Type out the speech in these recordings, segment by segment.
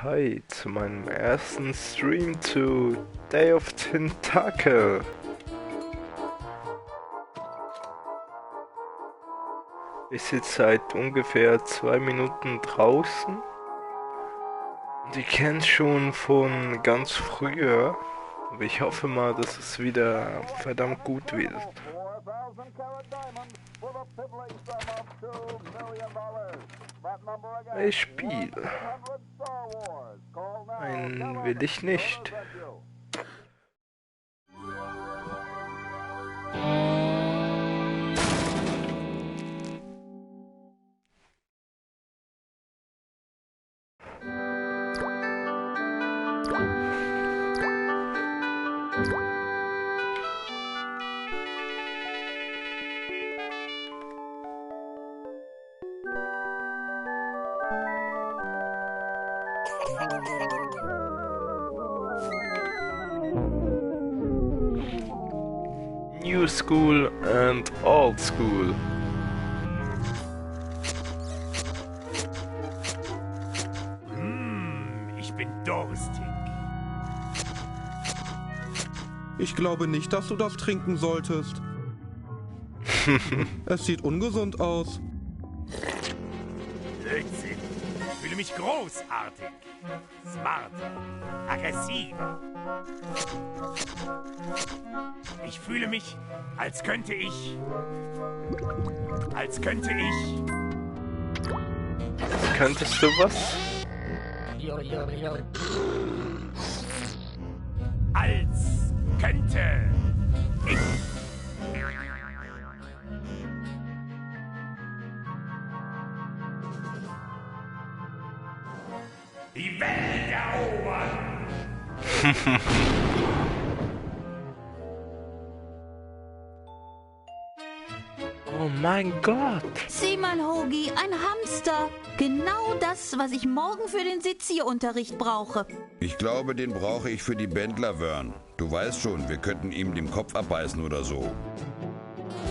Hi zu meinem ersten Stream zu Day of Tentacle. Ich sitze seit ungefähr 2 Minuten draußen und ich kenne es schon von ganz früher, aber ich hoffe mal, dass es wieder verdammt gut wird. Ich spiele. Einen will ich nicht. New school and old school. Ich bin durstig. Ich glaube nicht, dass du das trinken solltest. Es sieht ungesund aus. Blödsinn. Ich fühle mich großartig. Smarter. Aggressiver. Ich fühle mich, als könnte ich... Könntest du was? Als könnte ich... Die Welt erobern! Oh mein Gott! Sieh mal, Hogi, ein Hamster. Genau das, was ich morgen für den Sezierunterricht brauche. Ich glaube, den brauche ich für die Bändler, Vern. Du weißt schon, wir könnten ihm den Kopf abbeißen oder so.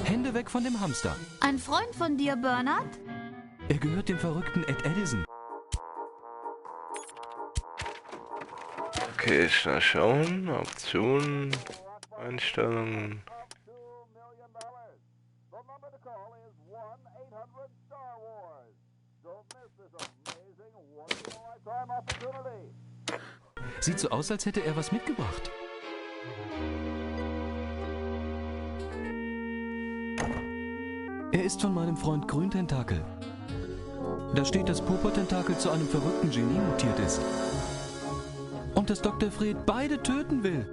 Hände weg von dem Hamster. Ein Freund von dir, Bernhard? Er gehört dem verrückten Ed Edison. Okay, schnell schauen. Optionen, Einstellungen. Sieht so aus, als hätte er was mitgebracht. Er ist von meinem Freund Grüntentakel. Da steht, dass Purpurtentakel zu einem verrückten Genie mutiert ist. Und dass Dr. Fred beide töten will.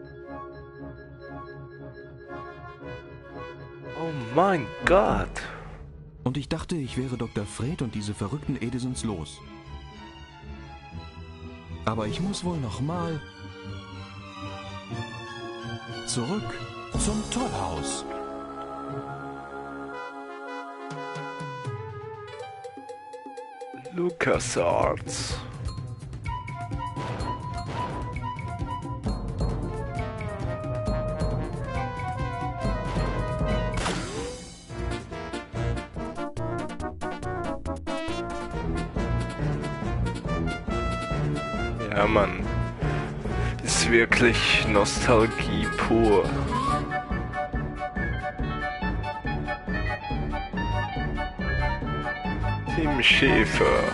Oh mein Gott! Und ich dachte, ich wäre Dr. Fred und diese verrückten Edisons los. Aber ich muss wohl noch mal zurück zum Tollhaus. LucasArts. Ja, Mann. Ist wirklich Nostalgie pur. Tim Schäfer.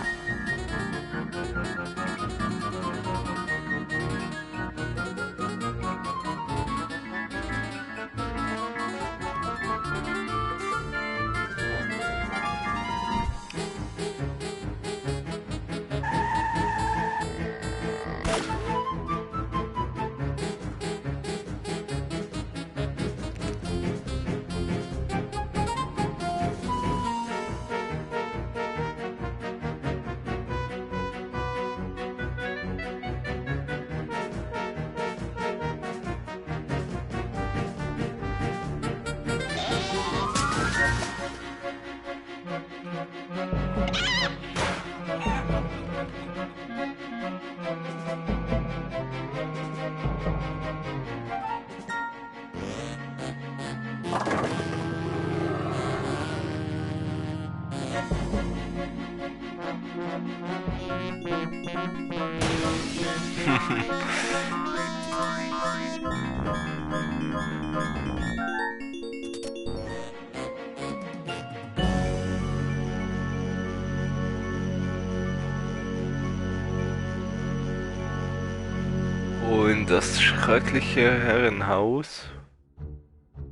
Und das schreckliche Herrenhaus.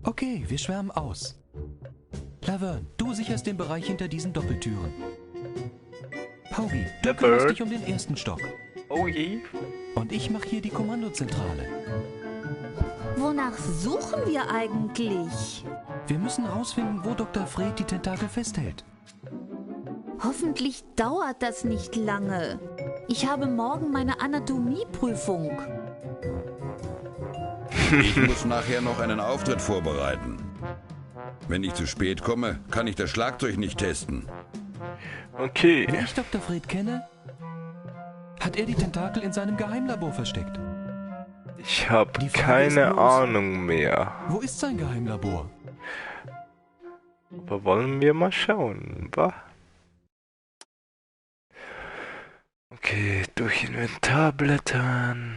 Okay, wir schwärmen aus. Laverne, du sicherst den Bereich hinter diesen Doppeltüren. Paugi, du kümmerst dich um den ersten Stock. Oh je. Und ich mache hier die Kommandozentrale. Wonach suchen wir eigentlich? Wir müssen rausfinden, wo Dr. Fred die Tentakel festhält. Hoffentlich dauert das nicht lange. Ich habe morgen meine Anatomieprüfung. Ich muss nachher noch einen Auftritt vorbereiten. Wenn ich zu spät komme, kann ich das Schlagzeug nicht testen. Okay. Wie ich Dr. Fred kenne, hat er die Tentakel in seinem Geheimlabor versteckt. Ich habe Die Frage ist keine bloß- Ahnung mehr. Wo ist sein Geheimlabor? Aber wollen wir mal schauen, wa? Okay, durch Inventar blättern.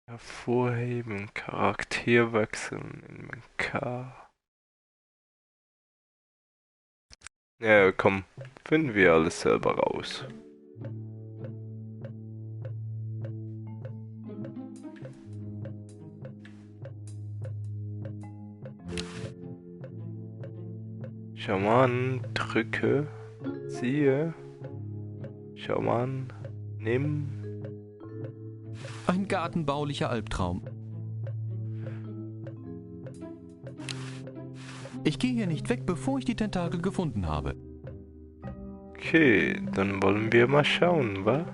Hervorheben, Charakter wechseln, Inventar. Ja, komm, finden wir alles selber raus. Schau mal an, drücke, ziehe. Schau mal an, nimm. Ein gartenbaulicher Albtraum. Ich gehe hier nicht weg, bevor ich die Tentakel gefunden habe. Okay, dann wollen wir mal schauen, wa?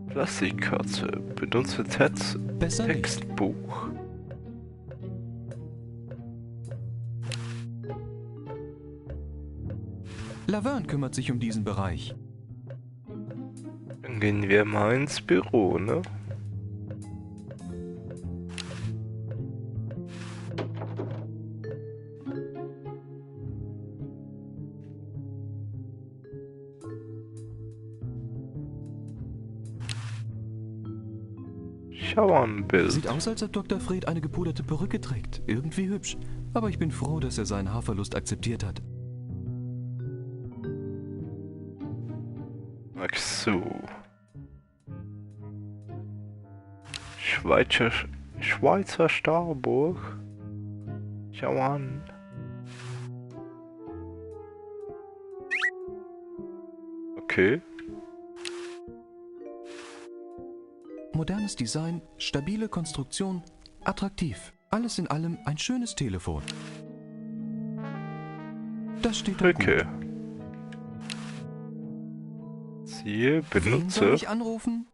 Plastikkatze, benutze Besser nicht. Textbuch. Laverne kümmert sich um diesen Bereich. Dann gehen wir mal ins Büro, ne? Schau an, Bild. Sieht aus, als ob Dr. Fred eine gepuderte Perücke trägt. Irgendwie hübsch. Aber ich bin froh, dass er seinen Haarverlust akzeptiert hat. Ach so. Schweizer Starburg. Schau an. Okay. Modernes Design, stabile Konstruktion, attraktiv. Alles in allem ein schönes Telefon. Das steht da gut. Brücke. Siehe, Wen soll benutze. ich anrufen?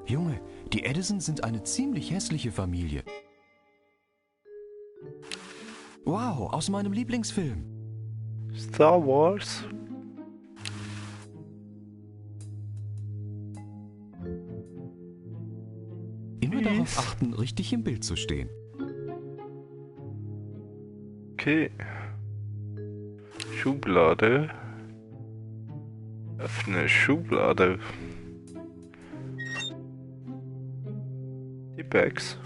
Junge, die Edisons sind eine ziemlich hässliche Familie. Wow, aus meinem Lieblingsfilm. Star Wars. Immer Mies. darauf achten, richtig im Bild zu stehen. Okay. Schublade. Öffne Schublade. T-Bags.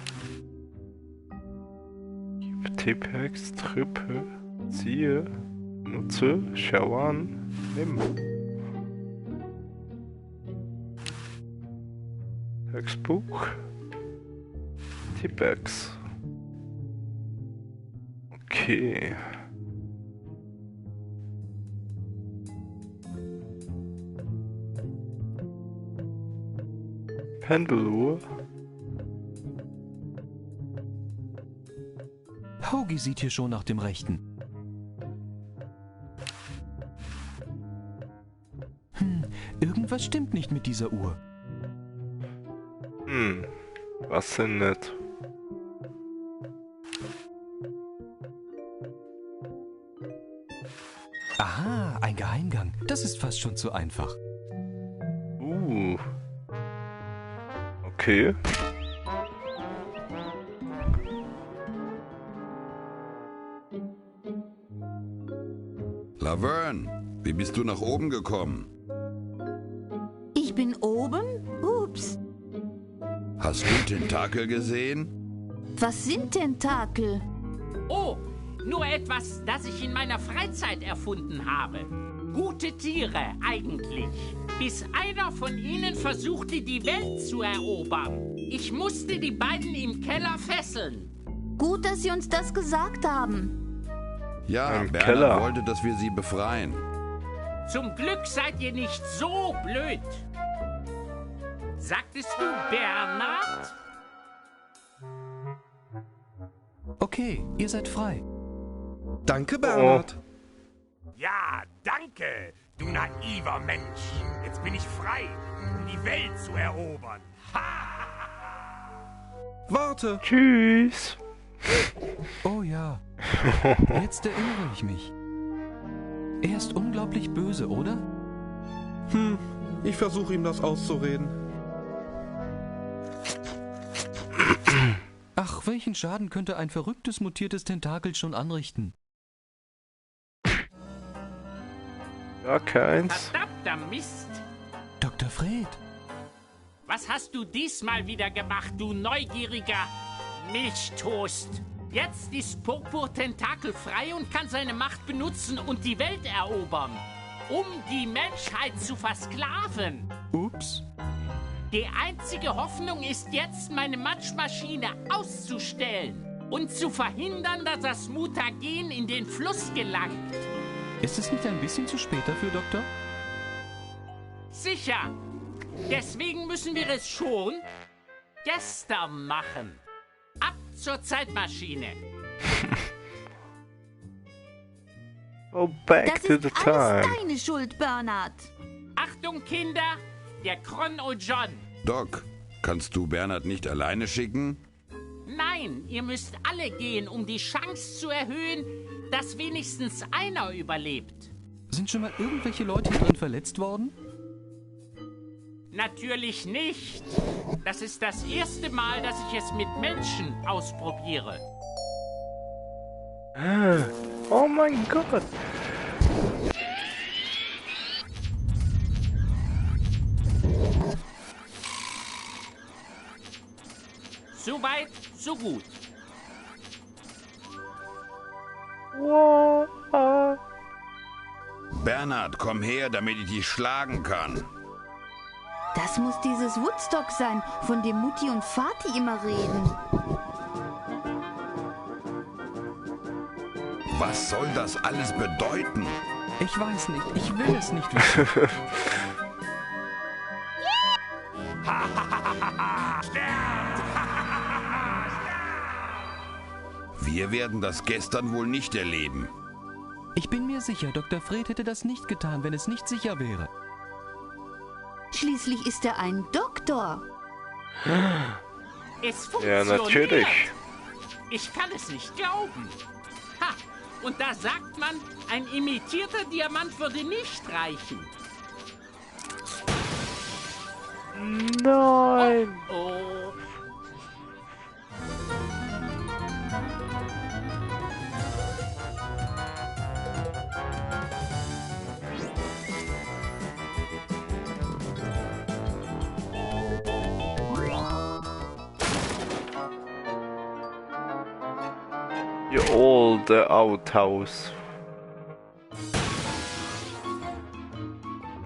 Gib T-Bags, Trippe, ziehe, nutze, schau an, nimm. Textbuch. T-Bags. Okay. Pendeluhr. Hoagie sieht hier schon nach dem Rechten. Irgendwas stimmt nicht mit dieser Uhr. Was denn nicht? Aha, ein Geheimgang. Das ist fast schon zu einfach. Okay. Laverne, Wie bist du nach oben gekommen? Ich bin oben? Ups. Hast du Tentakel gesehen? Was sind Tentakel? Oh, nur etwas, das ich in meiner Freizeit erfunden habe. Gute Tiere eigentlich. Bis einer von ihnen versuchte, die Welt zu erobern. Ich musste die beiden im Keller fesseln. Gut, dass Sie uns das gesagt haben. Ja, Im Bernhard Keller. wollte, dass wir sie befreien. Zum Glück seid ihr nicht so blöd. Sagtest du Bernhard? Okay, ihr seid frei. Danke, Bernhard. Ja, danke, du naiver Mensch. Jetzt bin ich frei, um die Welt zu erobern. Warte. Tschüss. Oh ja. Jetzt erinnere ich mich. Er ist unglaublich böse, oder? Ich versuche ihm das auszureden. Ach, welchen Schaden könnte ein verrücktes mutiertes Tentakel schon anrichten? Gar keins. Verdammter Mist. Dr. Fred, Was hast du diesmal wieder gemacht, du neugieriger Milchtoast? Jetzt ist Purpur Tentakel frei und kann seine Macht benutzen und die Welt erobern, um die Menschheit zu versklaven. ups. Die einzige Hoffnung ist jetzt, meine Matschmaschine auszustellen und zu verhindern, dass das Mutagen in den Fluss gelangt. Ist es nicht ein bisschen zu spät dafür, Doktor? Sicher. Deswegen müssen wir es schon gestern machen. Ab zur Zeitmaschine. Go back Das to ist the alles time. deine Schuld, Bernhard. Achtung, Kinder, der Chrono John. Doc, kannst du Bernhard nicht alleine schicken? Nein, ihr müsst alle gehen, um die Chance zu erhöhen, dass wenigstens einer überlebt. Sind schon mal irgendwelche Leute hier drin verletzt worden? Natürlich nicht. Das ist das erste Mal, dass ich es mit Menschen ausprobiere. Oh mein Gott. So weit, so gut. Bernhard, komm her, damit ich dich schlagen kann. Das muss dieses Woodstock sein, von dem Mutti und Vati immer reden. Was soll das alles bedeuten? Ich weiß nicht, ich will es nicht wissen. Wir werden das gestern wohl nicht erleben. Ich bin mir sicher, Dr. Fred hätte das nicht getan, wenn es nicht sicher wäre. Schließlich ist er ein Doktor. Es Ja, funktioniert. natürlich. Ich kann es nicht glauben. Ha! Und da sagt man, ein imitierter Diamant würde nicht reichen. Nein. Oh. You old outhouse.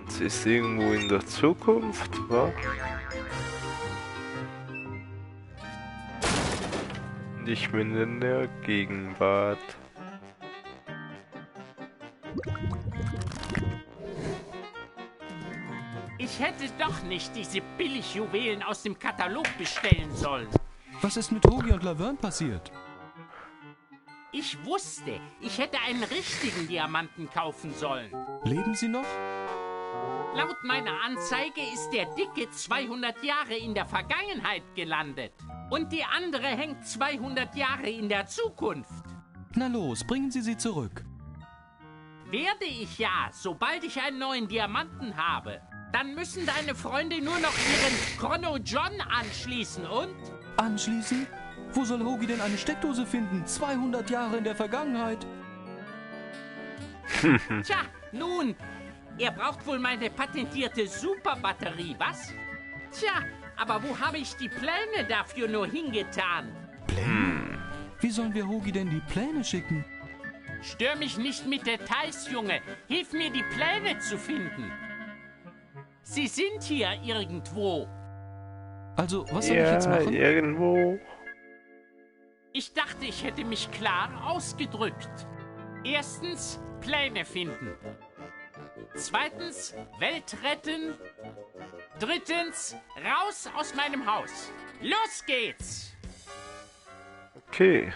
Es ist irgendwo in der Zukunft, wa? Nicht mehr in der Gegenwart. Ich hätte doch nicht diese Billigjuwelen aus dem Katalog bestellen sollen. Was ist mit Hogi und Laverne passiert? Ich wusste, ich hätte einen richtigen Diamanten kaufen sollen. Leben sie noch? Laut meiner Anzeige ist der Dicke 200 Jahre in der Vergangenheit gelandet. Und die andere hängt 200 Jahre in der Zukunft. Na los, bringen Sie sie zurück. Werde ich ja, sobald ich einen neuen Diamanten habe. Dann müssen deine Freunde nur noch ihren Chrono John anschließen und... Anschließen? Wo soll Hogi denn eine Steckdose finden? 200 Jahre in der Vergangenheit. Tja, Nun, er braucht wohl meine patentierte Superbatterie, was? Tja, aber wo habe ich die Pläne dafür nur hingetan? Pläne? Wie sollen wir Hogi denn die Pläne schicken? Stör mich nicht mit Details, Junge. Hilf mir, die Pläne zu finden. Sie sind hier irgendwo. Also, was soll ich jetzt machen? Irgendwo. Ich dachte, ich hätte mich klar ausgedrückt. Erstens, Pläne finden. Zweitens, Welt retten. Drittens, raus aus meinem Haus. Los geht's! Okay.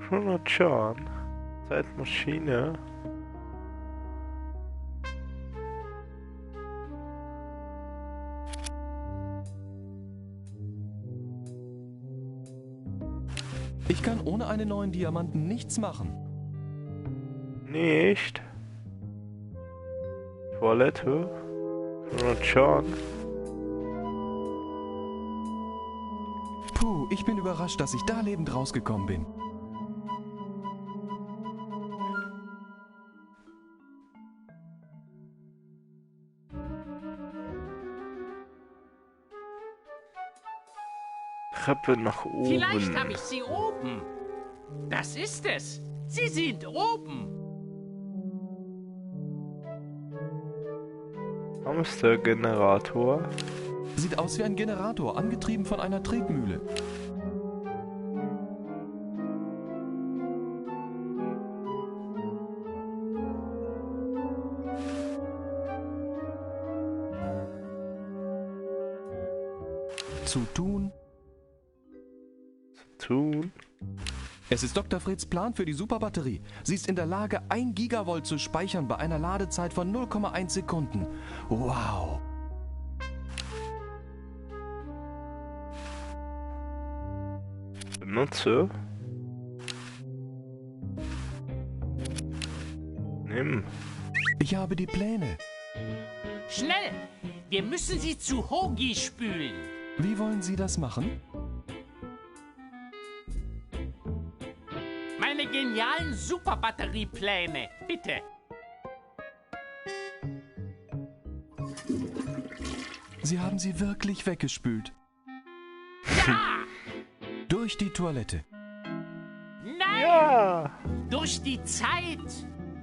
Chronochron. Zeitmaschine. Ich kann ohne einen neuen Diamanten nichts machen. Nicht. Toilette. Chronochron. Puh, ich bin überrascht, dass ich da lebend rausgekommen bin. Treppe nach oben. Vielleicht habe ich sie oben. Das ist es. Sie sind oben. Hamstergenerator. Sieht aus wie ein Generator, angetrieben von einer Tretmühle. Zu tun. Tun. Es ist Dr. Freds Plan für die Superbatterie. Sie ist in der Lage, 1 Gigavolt zu speichern bei einer Ladezeit von 0,1 Sekunden. Wow! Benutze. Nimm. Ich habe die Pläne. Schnell! Wir müssen sie zu Hogi spülen. Wie wollen Sie das machen? Meine genialen Superbatteriepläne, bitte. Sie haben sie wirklich weggespült. Ja! Durch die Toilette. Nein! Ja. Durch die Zeit!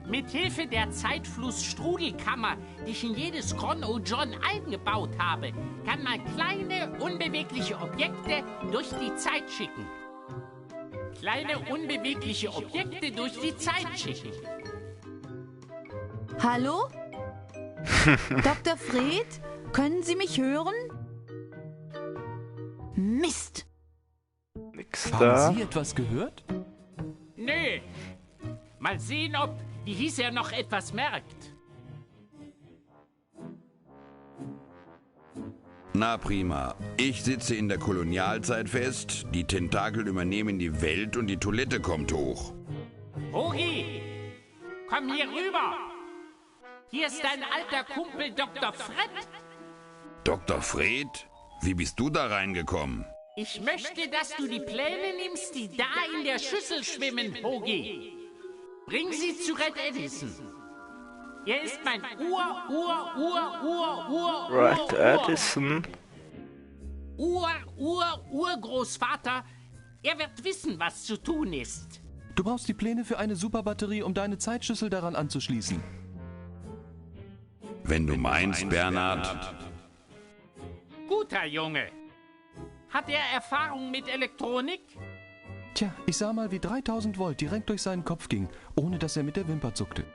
Mithilfe der Zeitfluss-Strudelkammer, die ich in jedes Chrono-John eingebaut habe, kann man kleine, unbewegliche Objekte durch die Zeit schicken. Kleine, unbewegliche Objekte durch die Zeit schicken. Hallo? Dr. Fred? Können Sie mich hören? Mist! Nix da. Haben Sie etwas gehört? Nö. Mal sehen, ob die Hieß noch etwas merkt. Na prima. Ich sitze in der Kolonialzeit fest, die Tentakel übernehmen die Welt und die Toilette kommt hoch. Hogi, komm hier rüber. Hier ist dein alter Kumpel Dr. Fred. Dr. Fred? Wie bist du da reingekommen? Ich möchte, dass du die Pläne nimmst, die da in der Schüssel schwimmen, Hogi. Bring sie zu Red Edison. Er ist mein Red Edison. Urgroßvater. Er wird wissen, was zu tun ist. Du brauchst die Pläne für eine Superbatterie, um deine Zeitschüssel daran anzuschließen. Wenn du meinst, Bernhard. Guter Junge. Hat er Erfahrung mit Elektronik? Tja, ich sah mal, wie 3000 Volt direkt durch seinen Kopf ging, ohne dass er mit der Wimper zuckte.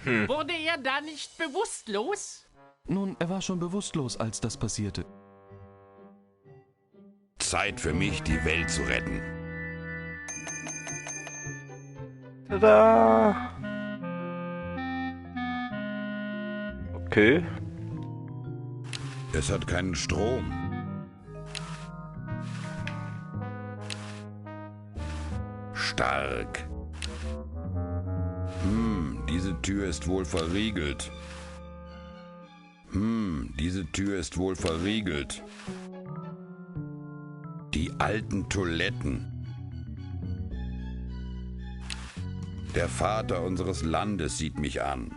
Wurde er da nicht bewusstlos? Nun, er war schon bewusstlos, als das passierte. Zeit für mich, die Welt zu retten. Tada! Okay. Es hat keinen Strom. Stark. Diese Tür ist wohl verriegelt. Diese Tür ist wohl verriegelt. Die alten Toiletten. Der Vater unseres Landes sieht mich an.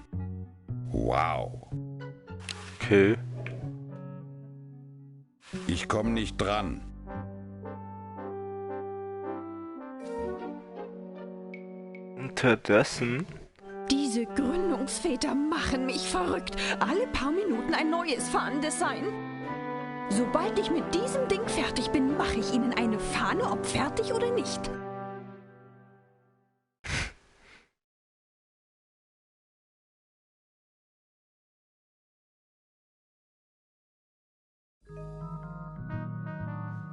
Wow. Okay. Ich komme nicht dran. Unterdessen. Diese Gründungsväter machen mich verrückt. Alle paar Minuten ein neues Fahnendesign. Sobald ich mit diesem Ding fertig bin, mache ich ihnen eine Fahne, ob fertig oder nicht.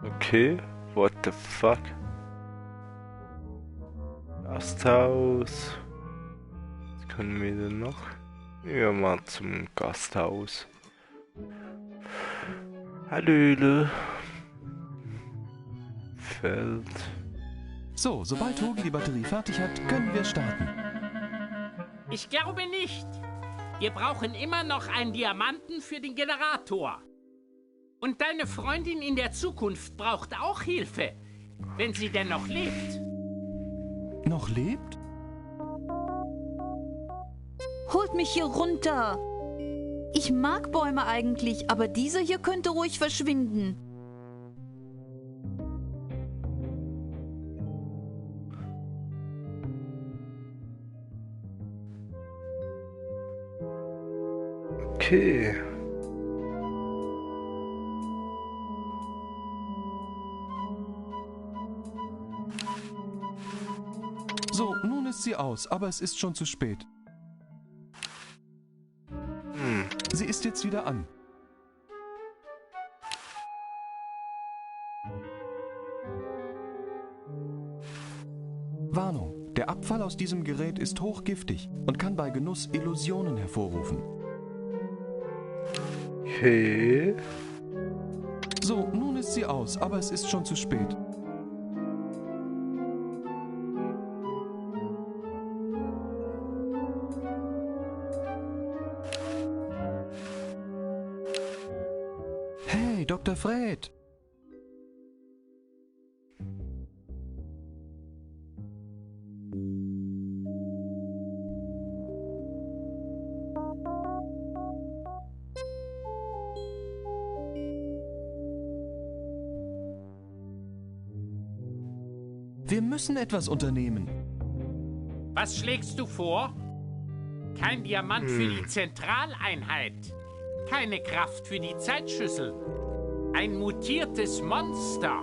Okay, what the fuck? Gasthaus. Was können wir denn noch? Ja, mal zum Gasthaus. Hallöle. Feld. So, sobald Togi die Batterie fertig hat, können wir starten. Ich glaube nicht. Wir brauchen immer noch einen Diamanten für den Generator. Und deine Freundin in der Zukunft braucht auch Hilfe, wenn sie denn noch lebt. Noch lebt? Holt mich hier runter. Ich mag Bäume eigentlich, aber dieser hier könnte ruhig verschwinden. Okay. So, nun ist sie aus, aber es ist schon zu spät. Sie ist jetzt wieder an. Warnung, der Abfall aus diesem Gerät ist hochgiftig und kann bei Genuss Illusionen hervorrufen. Okay. So, nun ist sie aus, aber es ist schon zu spät. Hey, Dr. Fred! Wir müssen etwas unternehmen. Was schlägst du vor? Kein Diamant für die Zentraleinheit. Keine Kraft für die Zeitschüssel. Ein mutiertes Monster.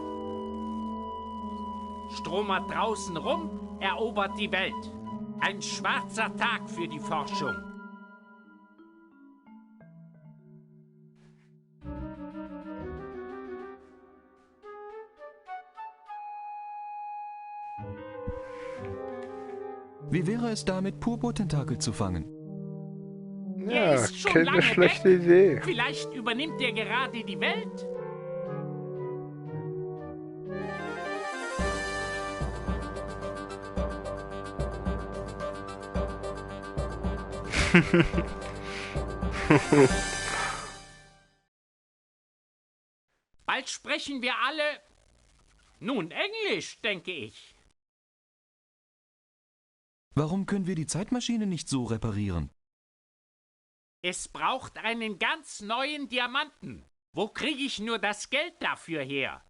Stromert draußen rum, erobert die Welt. Ein schwarzer Tag für die Forschung. Wie wäre es damit, Purpurtentakel zu fangen? Er Ja, ist schon keine lange schlechte weg. Idee. Vielleicht übernimmt er gerade die Welt. Bald sprechen wir alle, nun Englisch, denke ich. Warum können wir die Zeitmaschine nicht so reparieren? Es braucht einen ganz neuen Diamanten. Wo kriege ich nur das Geld dafür her?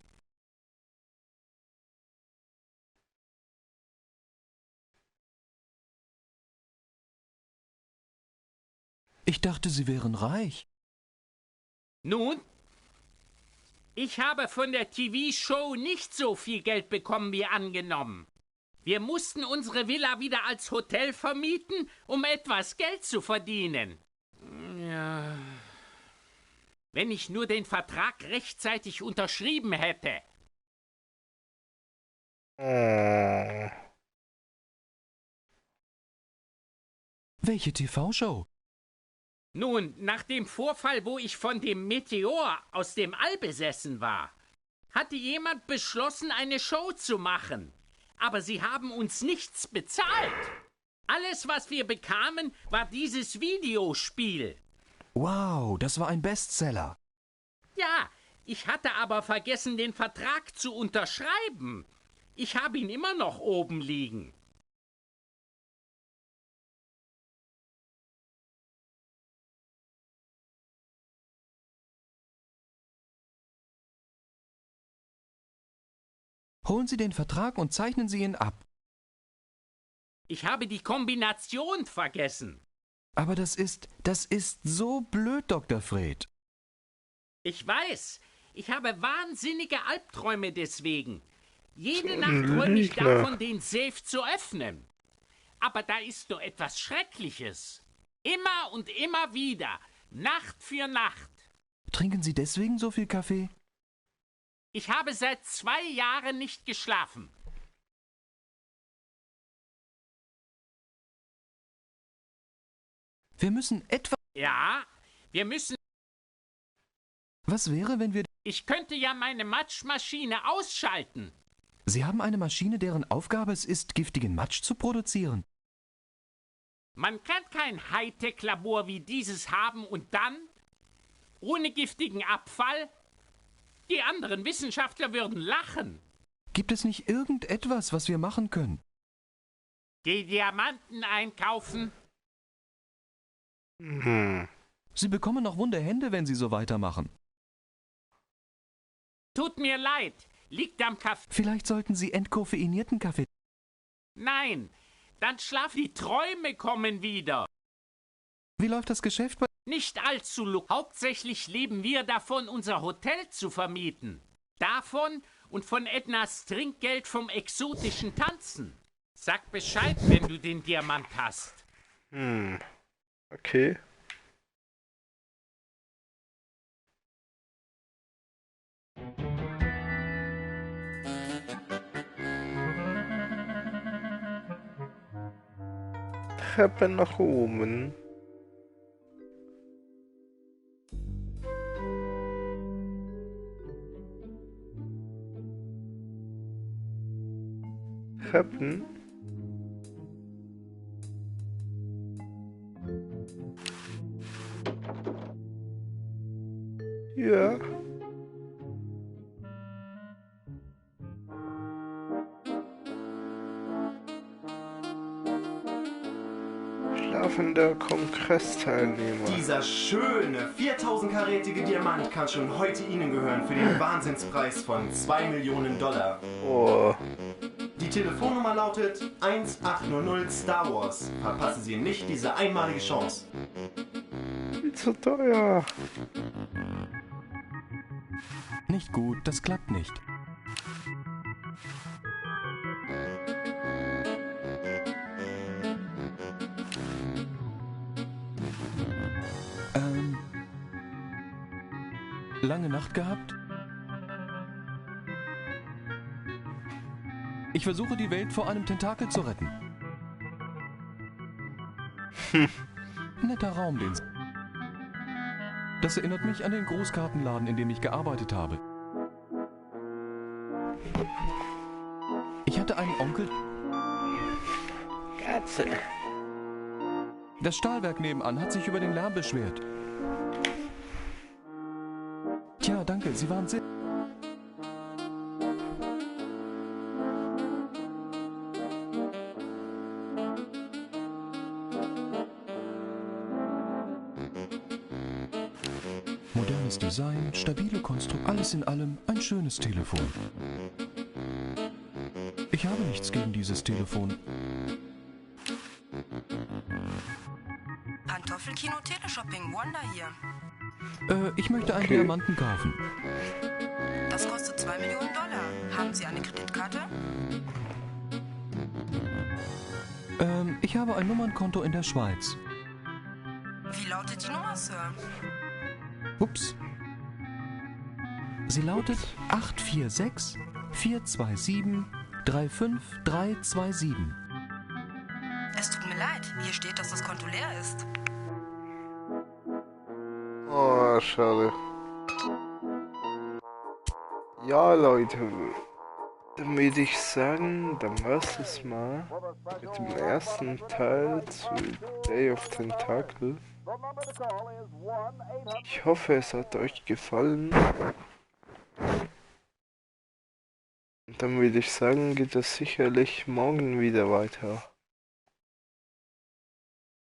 Ich dachte, Sie wären reich. Nun, ich habe von der TV-Show nicht so viel Geld bekommen wie angenommen. Wir mussten unsere Villa wieder als Hotel vermieten, um etwas Geld zu verdienen. Ja. Wenn ich nur den Vertrag rechtzeitig unterschrieben hätte. Welche TV-Show? Nun, nach dem Vorfall, wo ich von dem Meteor aus dem All besessen war, hatte jemand beschlossen, eine Show zu machen. Aber sie haben uns nichts bezahlt. Alles, was wir bekamen, war dieses Videospiel. Wow, das war ein Bestseller. Ja, ich hatte aber vergessen, den Vertrag zu unterschreiben. Ich habe ihn immer noch oben liegen. Holen Sie den Vertrag und zeichnen Sie ihn ab. Ich habe die Kombination vergessen. Aber das ist so blöd, Dr. Fred. Ich weiß, ich habe wahnsinnige Albträume deswegen. Jede So Nacht ein träume ich Lügner. davon, den Safe zu öffnen. Aber da ist nur etwas Schreckliches. Immer und immer wieder, Nacht für Nacht. Trinken Sie deswegen so viel Kaffee? Ich habe seit 2 Jahren nicht geschlafen. Wir müssen etwa... Ja, wir müssen... Was wäre, wenn wir... Ich könnte ja meine Matschmaschine ausschalten. Sie haben eine Maschine, deren Aufgabe es ist, giftigen Matsch zu produzieren. Man kann kein Hightech-Labor wie dieses haben und dann, ohne giftigen Abfall, die anderen Wissenschaftler würden lachen. Gibt es nicht irgendetwas, was wir machen können? Geh Diamanten einkaufen. Sie bekommen noch wunde Hände, wenn Sie so weitermachen. Tut mir leid, liegt am Kaffee. Vielleicht sollten Sie entkoffeinierten Kaffee... Nein, dann schlaf, die Träume kommen wieder. Wie läuft das Geschäft bei... Nicht allzu hauptsächlich leben wir davon, unser Hotel zu vermieten. Davon und von Ednas Trinkgeld vom exotischen Tanzen. Sag Bescheid, wenn du den Diamant hast. Okay. Treppe nach oben. Treppen. Ja. Schlafender Kongressteilnehmer. Dieser schöne 4000-karätige Diamant kann schon heute Ihnen gehören für den Wahnsinnspreis von $2 Millionen. Oh. Die Telefonnummer lautet 1800 Star Wars. Verpassen Sie nicht diese einmalige Chance. Viel zu teuer. Nicht gut, das klappt nicht. Lange Nacht gehabt? Ich versuche die Welt vor einem Tentakel zu retten. Netter Raum, den... Das erinnert mich an den Großkartenladen, in dem ich gearbeitet habe. Ich hatte einen Onkel... Katze. Das Stahlwerk nebenan hat sich über den Lärm beschwert. Tja, danke, Sie waren sehr... Modernes Design, stabile Konstruktion, alles in allem ein schönes Telefon. Ich habe nichts gegen dieses Telefon. Pantoffelkino Teleshopping, Wanda hier. Ich möchte einen Diamanten kaufen. Das kostet $2 Millionen. Haben Sie eine Kreditkarte? Ich habe ein Nummernkonto in der Schweiz. Wie lautet die Nummer, Sir? Ups. Sie lautet 846 427 35327. Es tut mir leid, hier steht, dass das Konto leer ist. Oh, schade. Ja, Leute. Dann würde ich sagen, dann war's das mal mit dem ersten Teil zu Day of Tentacle. Ich hoffe, es hat euch gefallen. Und dann würde ich sagen, geht es sicherlich morgen wieder weiter.